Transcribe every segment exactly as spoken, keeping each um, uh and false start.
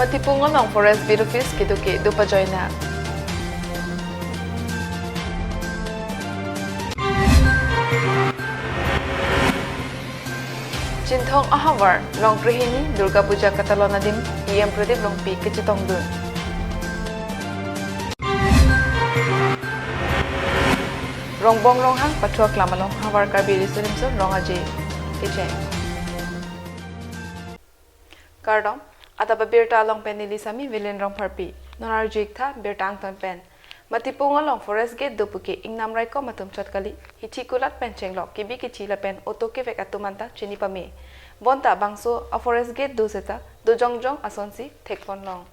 Matipung along Forest Beat Office kedo kedo pajoina. Chinthong ahavar, Rongkrehini Durga Puja katalon adim, E M Pradip Rongpi kachetongdun. Rongbong Ronghang pathu aklam along havar Karbi Riso Nimso Rong Aje kecheng. Kardom, adap abirta along pen neli Sami Vilin Rongpharpi. Non arju-ik tha birta angton pen. Matipung along Forest Gate do puke ingnam raikom atum chot kali, hithi kulat pen chenglok, kebi kethi lapen auto kevek atum anta chini pame. Bonta bangso a Forest Gate do seta do jongjong asonsi thekpon long.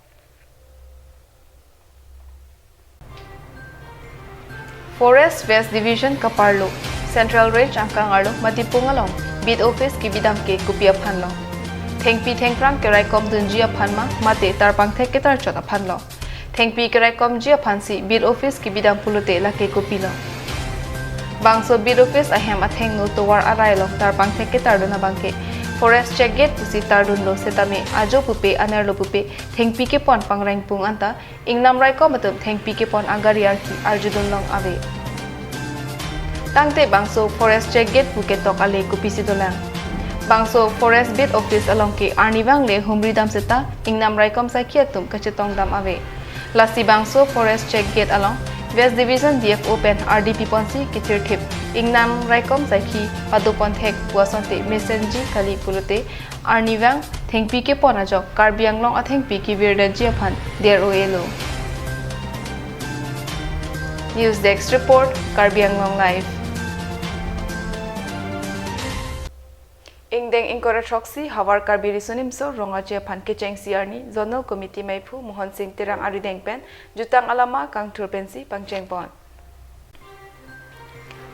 Forest West Division kaparlo, Central Range angkang arlo Matipung along Beat Office kebidam ke kopi aphan lo? Thengpi thengphrang keraikom dunji aphan ma, mate tarpangthek ketarchot aphan lo? Thengpi keraikomji aphansi Beat Office kebidam pulote lake kopilo? Bangso Beat Office ahem athengno tovar arai along tarpangthek ketardun abangke Forest Check Gate pusi tardunlo setame ajo pupe anerlo pupe thengpi kepon pangrengpung anta ingnam raikom atum thengpi kepon agari arki arjudun long ave. Tangte bangso Forest Check Gate pu ketok ale kopisi dolang? Bangso Forest Beat Office along ke arnivang le humri dam seta ingnam raikom sakhi atum kachetong dam ave. Lasi bangso Forest Check Gate along West Division D F O pen ardi piponsi kethirthip ingnam raikom sakhi padopon thek pu asonte mesenji kali pulote arnivang thengpi kepon ajok Karbi Anglong athengpi kevirdetji aphan der-o-elo. News Desk Report, Karbi Anglong Live. Ingdeng ingkoi ra throksi havar Karbi Riso Nimso Rong Aje aphan kechengsi arni Zonal Committee maiphu Mohon Sing Terang arideng pen jutang alama kangthur pensi pangchengpon.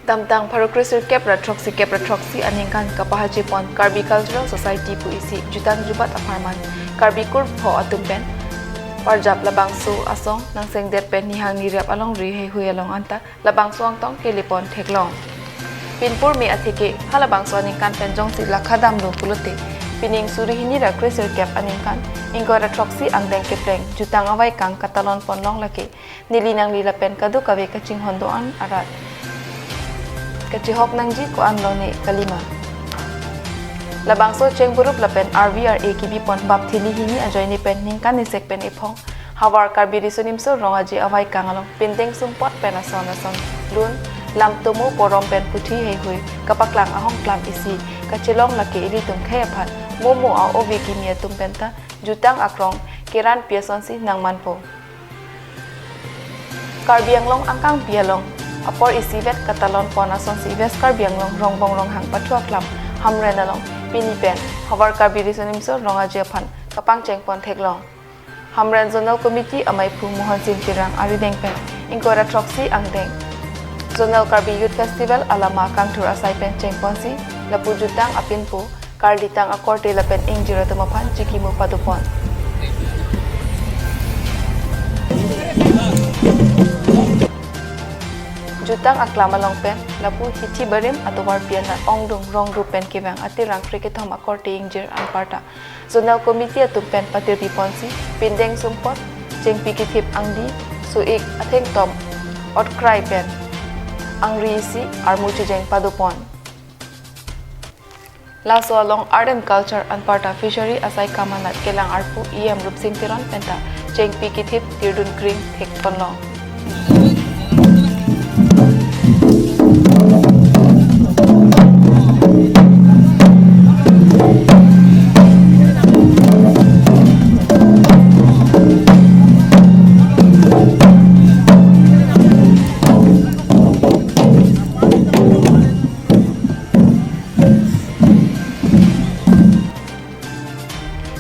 Damtang pharo kresirkep ra throksi kep ra throksi aningkan kapahajepon Karbi Cultural Society pu isi jutang jubat apharman Karbi kurpho atum pen parjap labangso asong nangsengdet pen nihang nirap alongri heihui along anta labangso angtong kelepon theklong. Pinpur me atheke halabangso aningkan pen jongsi lakha damlo pulote pining suri hini ra kresirkep aningkan ingkoi ra throksi angdeng kepleng jutang avaikang katalon ponlong lake neli nangli lapen kadokave kachinghon do-an arat kachihok nangji ko-an lone kalima. Labangso chengburup lapen R V R A kebipon bap thili hini ajoine pen ningkan nisek pen ephong havar Karbi Riso Nimso Rong Aje avaikang along pindeng sungpot pen ason ason lun lam tomo porom pen puthi heihui kapaklang ahongklam isi kachelong lake ilitum khei aphan momo a-ove kimi atum penta jutang akrong keran pi asonsi nangmanpo. Karbi Anglong angkangpi along apor isivet katalon pon asonsi West Karbi Anglong Rongbong Ronghang pathu aklam Hamren along pini pen havar Karbi Riso Nimso Rong Aje aphan kapangcheng pon theklong. Hamren Zonal Committee amaiphu Mohon Sing Terang arideng pen ingkoi ra throksi angdeng Zonal Karbi Youth Festival alama kangthur asai pen chengponsi lapu jutang apinpo karlitang akorte lapen ingjir atum aphan chikimu padopon. Jutang aklam along pen lapu hithi barim atovar pian ongdung rongrup pen kevang atirang krekethom akorte ingjir anparta Zonal Committee atum pen patirpi ponsi pindeng sumpot, chengpi kethip angdi, so-ik athengtom, otkrai pen angri isi armu chijeng padopon. Laso along Art and Culture anparta Fishery asai kamanat kelang arpu E M Rupsing Teron penta chengpi kethip tirdun kring thekponlong.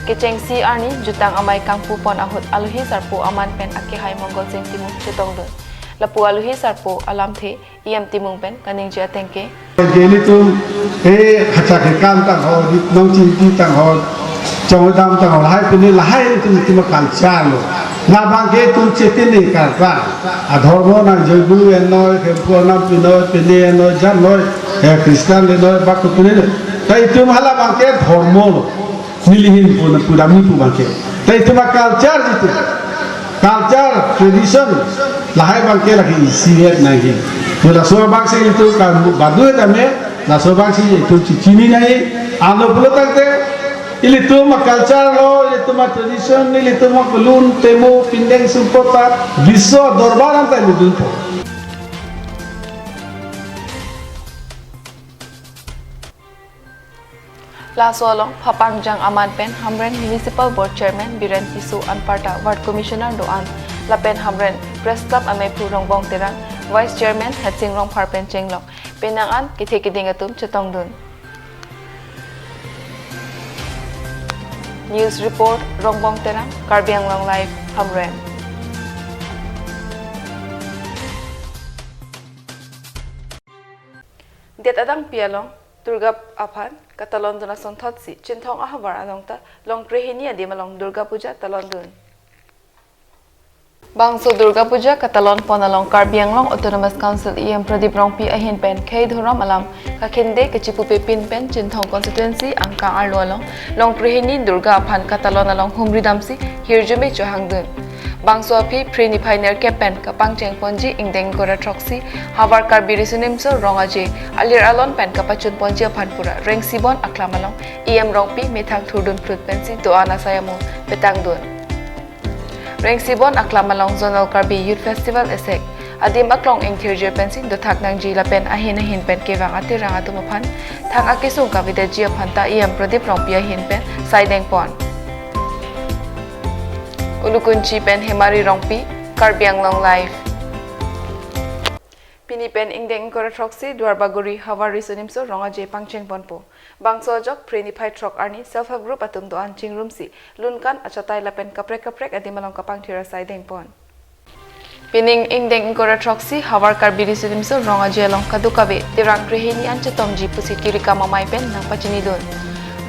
Kechengsi arni jutang amei kangpupon ahut alohi sarpo aman pen akehai Mongol Sing Timung chetongdun. Lapu alohi sarpo alamthe E M Timung pen kaningje ateng ke. Geli tum, eh, hachak ke kam tang ho, di nong chingki tang ho, chongdam tang ho, lahai pini lahai tum tum culture lo. Labang ke tum chetini karta. Adhormo nang jogu enoi, kempur nam pinoi, pini enoi, jan noi, eh, Christian le noi, baku pini le. Tai tum halabang ke dhormo lo. Nelihin pu na pudam ni pu bangke. Tei itum a-culture jitu, culture, tradition, lahai abangke lake isivet nangji. Yo laso abangsi itum kan badu tame, laso abangsi itum chichini nangji. Alo pulo tangte, ilitum a-culture lo, ilitum a-tradition, ilitum a-kulun, temo, pindeng, sumpot ta, biso dorbar anta ilidunpo. Laso along Phapangjang aman pen Hamren Municipal Board Chairman Biren Tisso anparta Ward Commissioner do-an lapen Hamren Press Club amephu Rongbong Terang, Vice Chairman Hetsing Rongphar pen chenglok penang an kethe keding atum chetongdun. News report, Rongbong Terang, Karbi Anglong Live, Hamren. Det adangpi along Durga aphan katalondun asonthotsi Chinthong ahavar along ta Longkrehini adim along Durga Puja talondun. Bangso Durga Puja katalonpon along Karbi Anglong Autonomous Council E M Pradip Rongpi ahin pen khei dhorom alam kakhinde kachipupepin pen Chinthong constituency angkang arlo along Longkrehini Durga aphan katalon along humri damsi hirjume chohangdun. Bangso aphi Phre niphai nerkep pen kapangchengponji ingdeng ingkoi ra throksi Havar Karbi Riso Nimso Rong Aje alir alon pen kapachunponji aphan pura Rengsibon aklam along E M Rongpi methang thurdun phrut pensi do-an asai amo petangdun. Rengsibon aklam along Zonal Karbi Youth Festival esek adim aklong ingthirjir pensi dothak nangji lapen ahin ahin pen kevang atirang atum aphan thang akesung kavedetji aphan ta E M Pradip Rongpi ahin pen saidengpon. Ulukunchi pen Hemari Rongpi, Karbi Anglong Live. Pini pen ingdeng ingkoi ra throksi Duarbagori Havar Riso Nimso Rong Aje pangchengponpo. Bangso ajok Phre niphai throk arni Self Help Group atum do-an chingrumsi lunkan achatai lapen kaprek kaprek adim along kapangthir asai dengpon. Pining ingdeng ingkoi ra throksi Havar Karbi Riso Nimso Rong Aje along kadokave Terang Krehini an chetongji pusi tirikam amei pen nangpachinidun.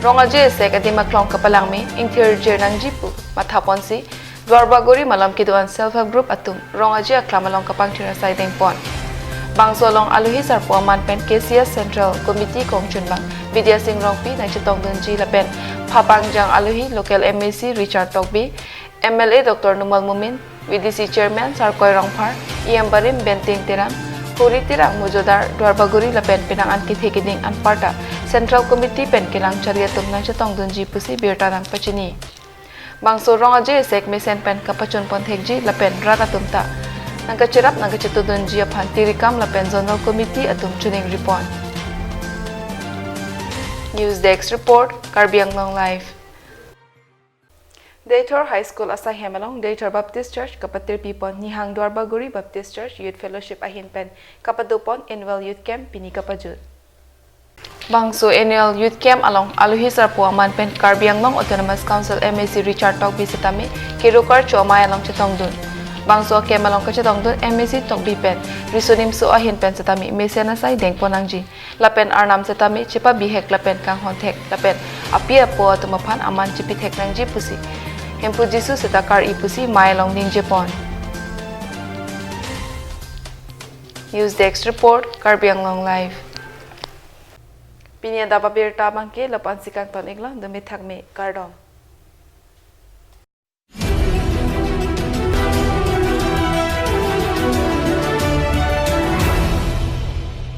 Rong Aje esek adim aklong kapalangme ingthirjir nangji pu mathaponsi Duarbagori malom kedo-an Self Help Group atum Rong Aje aklam along kapangthir asai dengpon. Bangso along alohi sarpo aman pen K C S Central Committee kongchunbang Bidya Sing Rongpi nangchetongdunji lapen Phapangjang alohi local M A C Richard Tokbi, M L A Doctor Numal Momin, V D C Chairman Sarkoi Rongphar, E M barim Benting Terang, Hori Terang Mojodar, Duarbagori lapen penang an kethe keding anparta Central Committee pen kelang chari atum nangchetongdunji pusi birta nangpachini. Bangso Rong Aje esek mesen pen kapachunpon thekji lapen rat atum ta nangkacherap nangkachetudunji aphan tirikam lapen Zonal Committee atum chuning ripon. News Desk Report, Karbi Anglong Live. Deithor High School asaihem along Deithor Baptist Church kapatirpipon Nihang Duarbagori Baptist Church Youth Fellowship ahin pen kapadopon Annual Youth Camp pini kapajut. Bangso Annual Youth Camp along alohi sarpo aman pen Karbi Anglong Autonomous Council M A C Richard Tokbi setame Kirokar Chomai along chetongdun. Bangso camp along kachetongdun M A C Tokbi pen Riso Nimso ahin pen setame mesen asai dengpon nangji. Lapen arnam setame chepabihek lapen kanghon thek lapen api apo atum aphan aman chepithek nangji pusi Hemphu Jisu seta kar-i pusi mei along ningjepon. News Desk Report, Karbi Anglong Live. Pini adap abirta abangke lapu-ansi kangton-iklo, dome thakme, kardom.